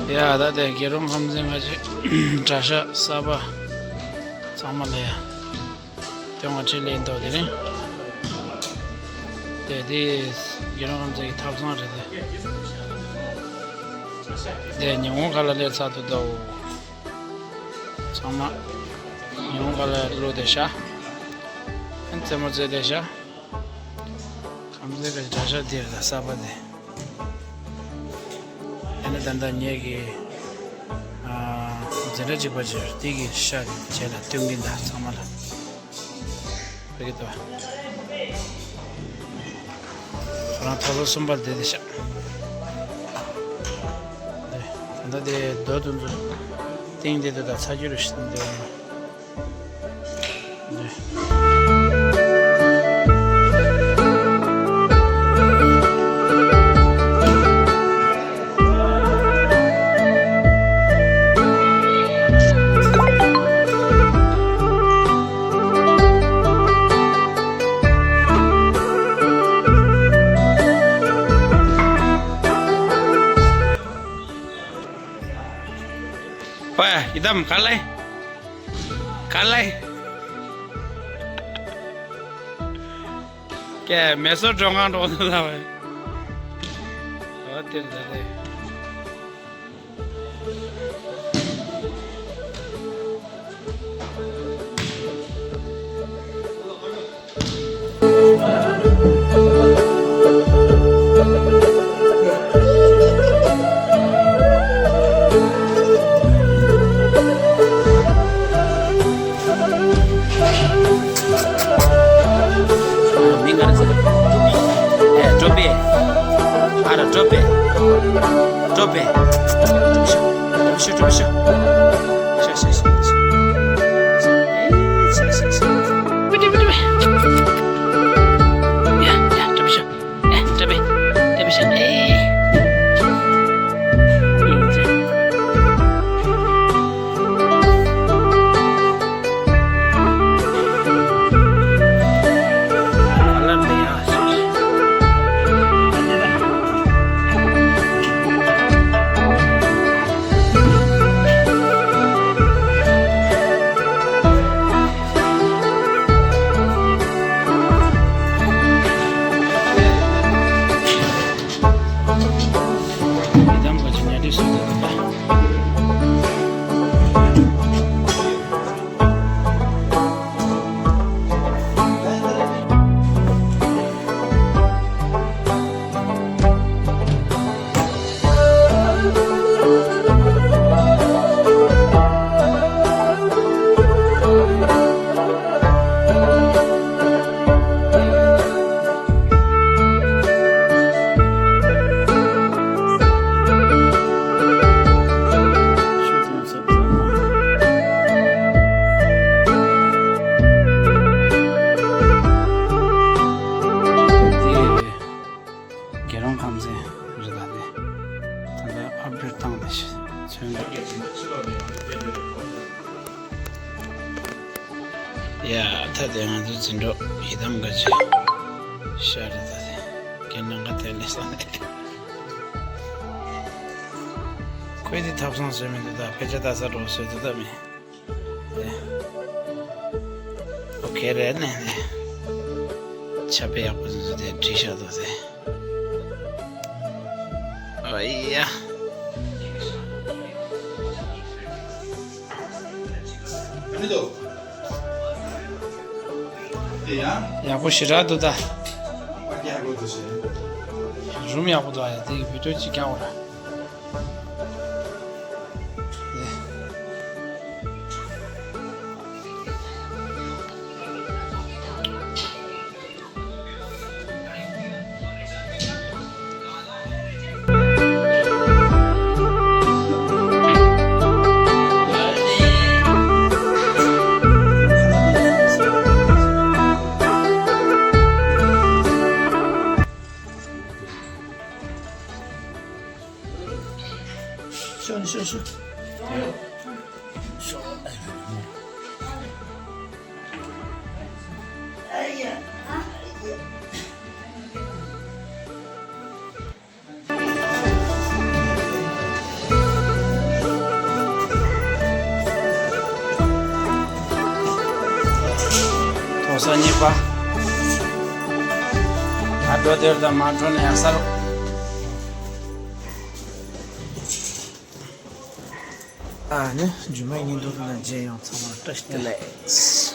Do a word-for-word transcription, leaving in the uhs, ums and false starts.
ཡ་ད་དེ་རྒྱལ་རོང་ཁམས་ཚན་ཁ་ཅིག་གྲྭ་ཤག་གསར་པ་ཚང་མ་ལ་ཡ་སྟོན་ཁ་ཁྲིད་ལེན་ཐོག་དེ་རིང་དེ་དེ་རྒྱལ་རོང་ཁམས་ཚན་གྱི་ཐབ་ཚང་རེད་དེ། དེ་ཉི་ཧོང་ཁ་ལ་སླེབས་ཚར་འདུག་ད། འོ་ཚང་མ་ཉི་ཧོང་ཁ་ལ་བླུགས་བསྡད་ཤག་རྩེད་མོ་རྩེ་བསྡད་ཤག་ཁམས་ཚན་གྱི་གྲྭ་ཤག་འདིར་ད་གསར་པ་དེ། ཨ་ནི་ད་ལྟ་ངེད་ཀྱི་ཨ་འཛིན་གྲྭ་གཅིག་པ་ཅིག་དེ་གི་ཤག་དེ་རྗེས་ལ་སྟོན་གྱིན་གདའ་ཚང་མ་ལ། ཕ་གི་ཏོ། ཁོ་རང་ཐོག་ལོ་གསུམ་པར་བསྡད་དེ་ཤག་ད་ལྟ་དེ་རྡོ་དུ་འཛུལ་སྟེང་དེ་དུ་ད་ཚ་རྒྱུ་རུ་ཤི་འདུག་པ་ཡི་དམ་ག་ལེ། ག་ལེ། ཀྱེ་མེ་སོར་སྒྲོན་ཁང་འགྲོ་ན་ལ་བས། འོ་དེར་ད་རེད། མིང་ག་རེ་ཟེར། ཨེ་ཀྲོ་པེ། ཨ་ར་ཀྲོ་པེ། ཀྲོ་པེ། ཀྲོ་པེ་ཤོ། ཀྲོ་པེ་ཤོ། ཤ་ཤ་ཤ་ཤ། ཡ་ཡ་ཀྲོ་པེ་ཤོ། ཨེ་ཀྲོ་པེ། ཀྲོ་པེ་ཤོ། ཨེ། རྒྱལ་རོང་ཁམས་ཚན་རེད་ད་དེ། ད་ལྟ་ཨབ་ཌེཊ་བཏང་དེ་ཚོན་འདུག་ཡ་ད་དེ་ང་ཚོ་འཛིན་གྲོགས་ཡི་དམ་ག་ཅེ་ཤ་རེད་ད་དེ། ཁྱེད་ནང་ག་དེ་ལས་སོང་དེ། ཁོས་དེ་ཐབ་ཚང་བཟོས་མི་འདུག་ད་ཕལ་ཆེར་ད་ས་འགྲོ་བཟོས་འདུག་ད་མི། ཨོ་ཁེ་རེད་ནས་ནས། ཆ་པེ་ཡག་པོ་འཛུལ་དེ་བྲིས་ཤག་དོ་དེ། ཨ་ཡ། ཡག་པོ་ཞེ་དྲག་འདུག་ད། རུམ་ཡག་པོ་འདུག་ཨ་ཡ་དེ་གི་བི་ཌིའོ་གཅིག་རྒྱག་འོ་ར། ས་གཉིས་པ། ད་འགྲོ་དེར་དང་མ་འགྲོ་ནས་ཡང་ས་རུ། ཨ་ནི་རྒྱུ་མ་ཡིན་འདུག་ན་རྗེས་ཡང་ཚང་མ་བཀྲ་ཤིས་བདེ་ལེགས།